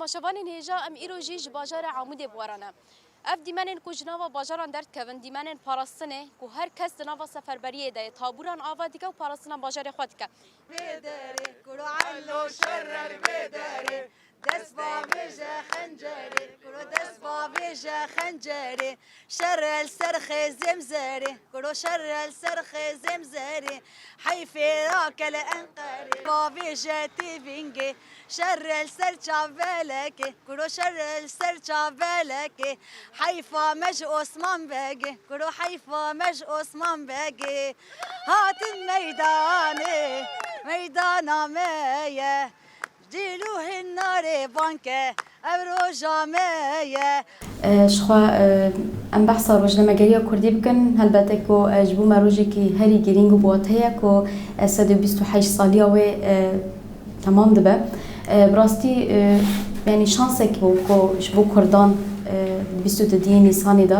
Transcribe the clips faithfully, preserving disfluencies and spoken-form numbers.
Paşevanên hêja, em îro jî ji bajarê Amûdê bi we re ne. Ev dîmenên ku ji nava bajaran derdikevin, dîmenên parastinê ku her kes di nava seferberiyê de ye, tabûran ava dike û parastina bajarê xwe dike. Vê derê, kuro Elo şerrel vê derê, dest bavêje xencerê, kuro dest bavêje xencerê, şerrel ser xêzêm zerê, kuro şerrel ser xêzêm zerê, heyfê rakele Enqerê, bavêje tîvîngê, şerrel ser çavelekê, kuro şerrel ser çavelekê, heyfa me ji Osman Begê, kuro heyfa me ji Osman Begê. Hatin meydanê, meydana me ye. Dîl û hinarê banke, ev roja me ye. E, ji xwe, e, em behsa rojnamegeriya kurdî bikin. Helbete ku, e, ji bo me rojekî herî girîng û bi wat heye ku, e, sed û bîst û heşt saliya wê, e, temam dibe. E, bi rastî, e, yanî şansek bû ku ji bo kurdan, e, di bîst û duyê Nîsanê de,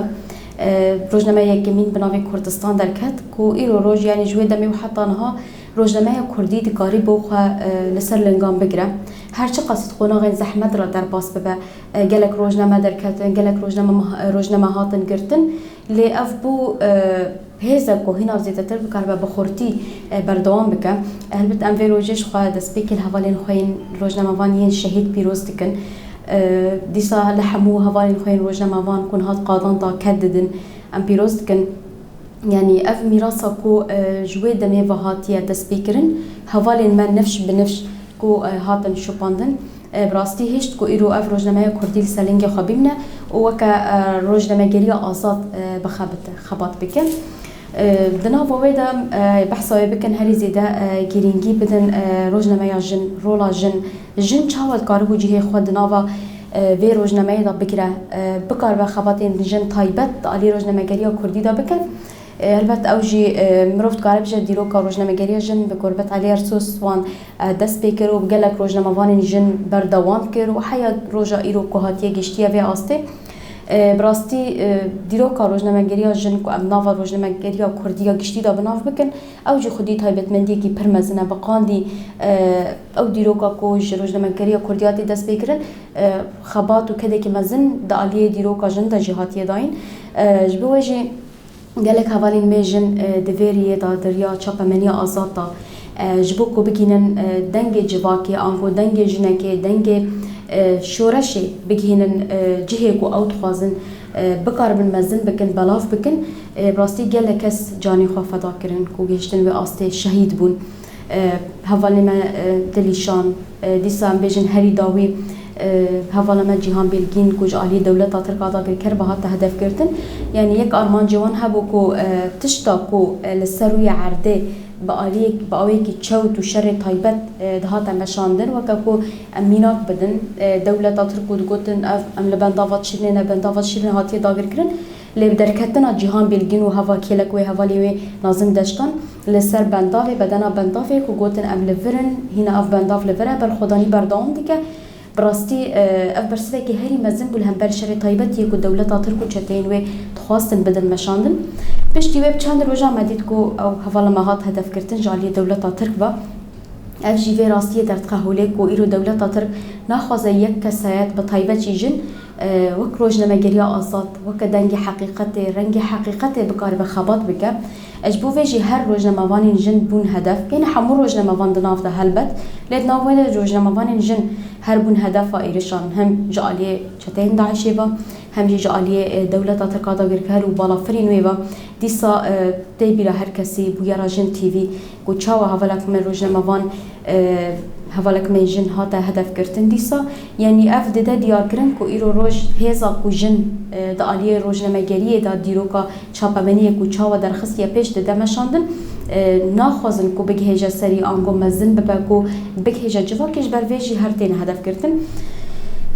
e, rojnameya yekemîn bi navê Kurdistan derket ku îro roj, yanî ji wê demê û heta niha rojnameya kurdî dikarî bo xwe, e, li ser lingan bigire. Her çiqas di qonaxên zehmet re derbas bibe, e, gelek rojname derketin, gelek rojname, rojname hatin girtin. Lê ev bû, e, hêzek ku hîna zêdetir bikaribe bi xurtî, e, berdewam bike. Helbet em vê rojê ji xwe destpêkê li hevalên xwe yên rojnamevan yên şehîd pîroz dikin. E, dîsa li hemû hevalên xwe yên rojnamevan ku niha di qadan de ked didin, em pîroz dikin. Yanî ev mîrasa ku, e, ji wê demê ve hatiye destpêkirin, hevalên me nifş bi nifş ku, e, hatin şopandin, e, bi rastî hişt ku îro ev rojnameya kurdî li ser lingê xwe bimîne û weke, e, rojnamegeriya azad, e, bixebite, xebat bike. E, di nava wê de, e, behsa wê bikin, herî zêde, e, girîngî bidin, e, rojnameya jin, rola jin, jin çawa dikaribû cihê xwe di nava, e, vê rojnameyê de bigire, e, bikaribe xebatên jin taybet di alî rojnamegeriya kurdî de bike. E, helbet ew jî, e, mirov dikare bije dîroka rojnamegeriya jin bi Gurbet Elî Ersoy Swan, e, dest pê kir û bi gelek rojnamevanên jin berdewam kir û heya roja îro ku hatiye gihiştiye vê astê. E, bi rastî, e, dîroka rojnamegeriya jin ku em nava rojnamegeriya kurdî ya giştî de bi nav bikin, ew jî xwedî taybetmendiyekî pir mezin e. Bi qandî, e, ew dîroka ku ji rojnamegeriya kurdî hatî dest pê kirin, e, xebat û kedekî mezin di aliyê dîroka jin de jî hatiye dayîn. E, ji bo wê jî gelek hevalên me jin, e, di vê riyê de, di riya çapemeniya azad de, e, ji bo ku bigihînin, e, dengê civakê, ango dengê jinekê, dengê, e, şoreşê bigihînin, e, cihê ku ew dixwazin, e, bikaribin mezin bikin, belav bikin. E, bi rastî gelek kes canê xwe feda kirin ku gihiştin wê astê, şehîd bûn. E, hevalê me, e, Dilîşan, e, dîsa em bêjin herî dawî, e, hevala me Cîhan Bilgîn ku ji aliyê dewleta Tirk a dagirker ve hate hedefgirtin. Yanî yek armancê wan hebû ku, e, tişta ku, e, li ser rûyê erdê bi aliyek-, bi awekî çewt û şerê taybet, e, dihate meşandin, weke ku em mînak bidin, e, dewleta Tirk û digotin ev em li bendava Şîrînê ne, bendava Şîrînê hatiye dagirkirin. Lê bi derketina Cîhan Bilgîn û heva kêlek wê, hevalê wê Nazim Deştan li ser bendavê, bedena bendavê ku gotin ev li vir in, hîna ev bendav li vir e, berxwedanî berdewam dike. Bi rastî, e, ev bersivekî herî mezin bû li hember şerê taybetiyê ku dewleta Tirk û çeteyên wê dixwastin bidin meşandin. Piştî wê bi çend rojan me dît ku ew hevala me hat hedefgirtin ji aliyê dewleta Tirk ve. Ev jî vê rastiyê derdixwe holê ku îro dewleta Tirk naxwaze yek kesayet, bi taybet jî jin, e, wek rojnamegeriya azad, weke dengê heqîqetê, rengê heqîqetê bikaribe xebat bike. E, ji bo vê jî her rojnamevanên jin bûn hedef. Yê ne hemû rojnamevan di nav de helbet, lê di nav wê de rojnamevanên jin her bûn hedefa êrişan, hem ji aliyê çeteyên DAIŞê ve, hem jî ji aliyê, e, dewleta Tirk a dagirker û balafirên wê ve. Dîsa, e, tê bîra her kesî bûyera Jin T V, ku çawa hevalek me rojnamevan, e, hevalek me jin hate hedefgirtin dîsa. Yanî ev dide diyarkirin ku îro roj hêza ku jin, e, di aliyê rojnamegeriyê de dîroka çapemeniyê ku çawa derxistiye pêş dide meşandin, e, naxwazin ku bigihêje serî ango mezin bibe ku bigihêje civakê, ji ber vê jî her têne hedefgirtin.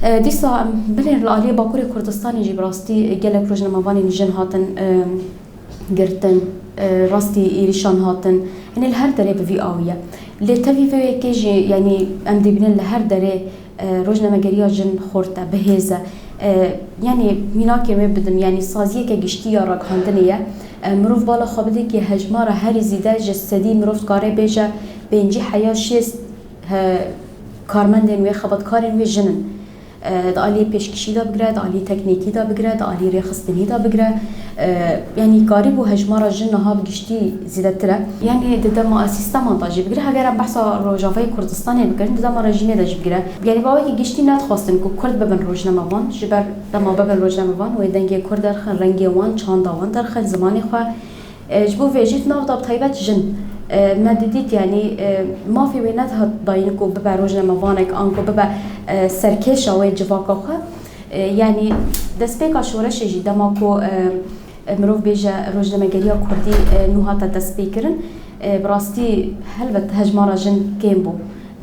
E, dîsa em binêrin li aliyê Bakurê Kurdistanê jî bi rastî gelek rojnamevanên jin hatin, e, girtin, e, rastî êrişan hatin. Yanî li her derê bi vî awî ye. Lê tevî vê yekê jî, yanî em dibînin li her derê, e, rojnamegeriya jin xurt e, bi hêz e. E, yanî mînakê wê bidim, yanî saziyeke giştî ya ragihandinê ye. E, mirov bala xwe bidê ku hejmara herî zêde ji sedî mirov dikare bêje pêncî heya şêst, e, karmendên wê, xebatkarên wê jin in. E, di aliyê pêşkişî de bigire, di aliyê teknîkî de bigire, di aliyê rêxistinî de bigire. E, yanî karîbû hejmara jin niha bi giştî zêdetir e. Yanî di dema sîsteman de jî bigire, heger em behsa Rojavayê Kurdistanê bikirin, di dema rejîmê de jî bigire. Yanî bi awekî giştî nedixwestin ku Kurd bibin rojnamevan, ji ber dema bibin rojnamevan, wê dengê Kurd derxin, rengê wan, çanda wan derxin, zimanê xwe. E, ji bo vê jî di nav de bi taybet jin, e, me didît, yanî, e, mafê wê nedihat dayîn ku bibe rojnamevanek, anku bibe, e, serkêşa wê civaka xwe. E, yanî destpêka şoreşê jî dema ku, e, e, mirov bêje rojnamegeriya kurdî, e, nû hate destpêkirin, e, bi rastî helbet hejmara jin kêm bû.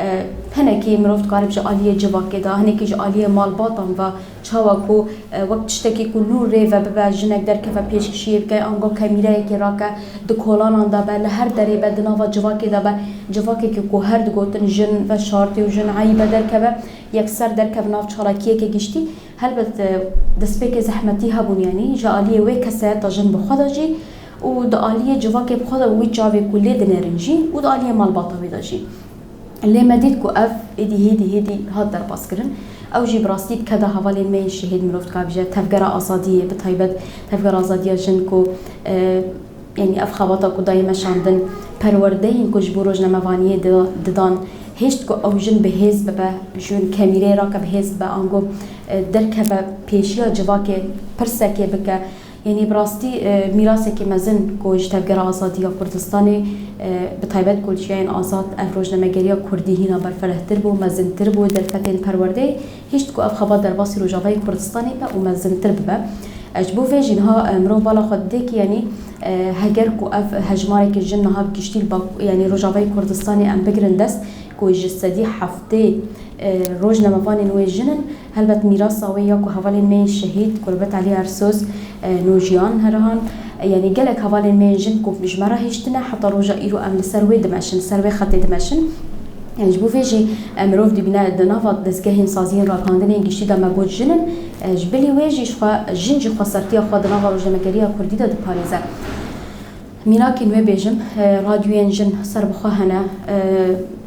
E, hinekî mirov dikare ji aliyê civakê de, hinekî ji aliyê malbatan ve, çawa ku, e, wek tiştekî ku nû rê ve bibe, jinek derkeve pêşkişiyê bike, ango kemîreyekê rake, di kolanan de be, li her derê be, di nava civakê de be, civakekî ku her digotin jin veşartî û jin eyîb e derkeve, yekser derkeve nav çalakiyeke giştî. Helbet, e, destpêkê zehmetî hebûn, yanî ji aliyê wê kesayeta jin bi xwe de jî û di aliyê civakê bi xwe de wî çavê ku lê dinêrin jî û di aliyê malbata wê de jî. Lê me dît ku ev êdî hêdî hêdî hat derbaskirin. Ew jî bi rastî dikeda hevalên me yên şehîd, mirov dikare bêje tevgera azadiyê, bi taybet tevgera azadiya jin ku, e, yanî ev xebata ku dayê meşandin, perwerdeyên ku ji bo rojnamevaniyê di-, didan, hêşt ku ew jin bi hêz bibe, ji kemîreyê rake bi hêz bibe, ango, e, derkeve pêşiya civakê pirsekê bike. Yanî bi rastî, e, mîrasekî mezin ku ji Tevgera Azadiya Kurdistanê, e, bi taybet ku li Çiyayên Azad ev rojnamegeriya kurdî hîna berfirehtir bû, mezintir bû, derfetên perwerdeyê hişt ku ev xebat derbasî Rojavayê Kurdistanê be û mezintir bibe. E, ji bo vê jî niha, e, mirov bala xwe didê ki, yanî, e, heger ku ev hejmareke jin niha bi giştî li Bak-, yanî Rojavayê Kurdistanê em bigirin dest, ku ji sedî heftê, e, rojnamevanên wê jin in. Helbet mîrasa wê ya ku hevalên me yên şehîd, Kurbet Elî Ersoz, e, Nojiyan Herahan, e, yanî gelek hevalên me yên jin ku ji me re hiştine, heta roja îro em li ser wê dimeşin, li ser wê xetê dimeşin. E, ji bo vê jî, e, mirov dibîne di nava dezgehên saziyên ragihandinên giştî de me got jin in. E, ji bilî wê jî ji xwe, jin jî xwesertiya xwe di nava rojnamegeriya kurdî de diparêze. Mînakên wê bêjim, e, radyoyên jin serbixwe hene, e,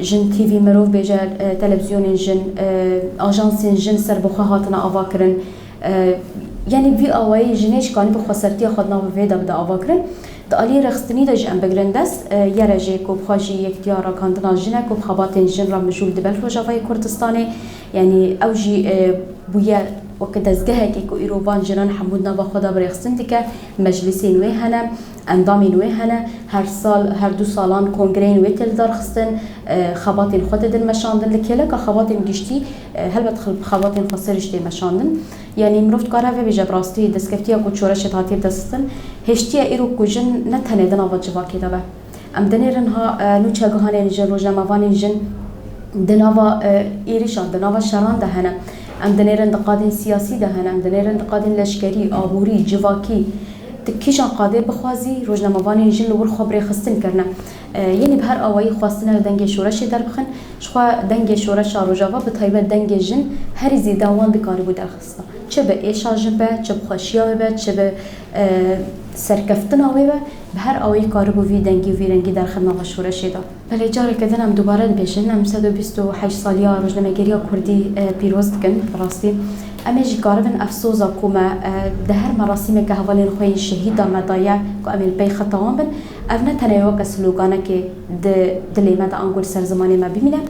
Jin T V mirov bêje, e, televîzyonên jin, e, ajansên jin serbixwe hatine avakirin. E, yanî vî awayî jinê ji kanî bi xwesertiya xwe di nav vê de bide avakirin. Di aliyê rêxistinî de jî em bigirin dest, e, Y R J ku bi xwe jî yektiya ragihandina jin e ku bi xebatên jin re mijûl dibe li Rojavayê Kurdistanê. Yanî ew jî, e, bûye weke dezgehekê ku îro van jinan hemû di nava xwe de bi rêxistin dike, meclisên wê hene. Endamên wê hene, her sal, her du salan kongreyên wê tê lidarxistin, e, xebatên xwe didin meşandin. Li kêleka xebatên giştî, e, helbet xil-, xebatên xweserî jî tê meşandin. Yanî mirov dikare vê bêje, bi rastî destkeftî ya ku şoreşê hatiye destin, hêştiye îro ku jin ne tenê di nava civakê de be. Em dinêrin ha, e, nûçegihanên jin, rojnamevanên jin di nava, e, êrişan, di nava şeran de hene. Em dinêrin di qadên siyasî de hene, em dinêrin di qadên leşkerî, aborî, civakî. Di kîjan qadê bixwazî, rojnamevanên jin li wir xwe bi rêxistin kirine. E, yanî bi her awayî xwestine li dengê şoreşê derbixin. Ji xwe dengê şoreşa Rojava, bi taybet dengê jin, herî zêde wan dikaribû derxista. Çi bi êşa jin be, çi bi xweşiya wê be, çi bi, e, serkeftina wê be, bi her awayî karibû vî dengî û vî rengî derxin nava şoreşê de. Belê, careke din em dubare dibêjin, em sed û bîst û heşt saliya rojnamegeriya kurdî, e, pîroz dikin, bi rastî. Em ê jî karibin ev soza ku me, e, di her merasîmeke hevalên xwe yên şehîda me daye ku em ê li pey xeta wan bin, ev ne tenê weke sloganekê di dilê me de ango li ser zimanê me bimîne,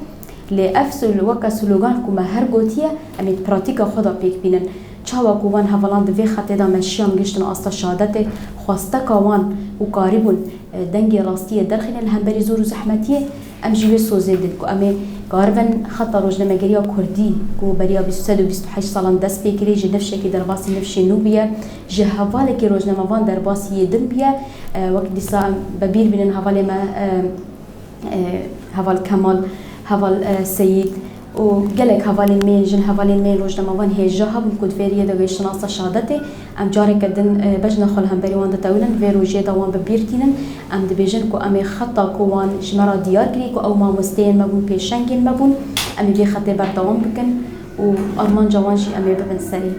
lê ev sl-, weke slogan ku me her gotiye, em ê di pratîka xwe de pêk bînin. Çawa ku van hevalan di vê xetê de meşiyan gihiştin asta şehadetê, xwesteka wan û karîbûn, e, dengê rastiyê derxînin li hemberî zor û zehmetiyê, em jî wê sozê din ku em ê karibin xeta rojnamegeriya kurdî ku beriya bîst, sed û bîst û heşt salan dest pê kirî, ji nifşekî derbasî nifşê nû bûye, ji hevalekî rojnamevan derbasî yê din bûye. E, wek dîsa em bi bîr bînin hevalê me, e, e, heval Kemal, heval, e, Seyîd û gelek hevalên me yên jin, hevalên me yên rojnamevan hêja hebûn ku di vê riyê de gihiştin asta şehadetê. Em careke din, e, bejna xwe li hemberî wan ditewilin, vê rojê de wan bi bîr tînin. Em dibêjin ku em ê xeta ku wan ji me re diyar kirî ku ew mamosteyên me bûn, pêşengên me bûn, em ê vê xetê berdewam bikin û armanca wan jî em ê bibin serê.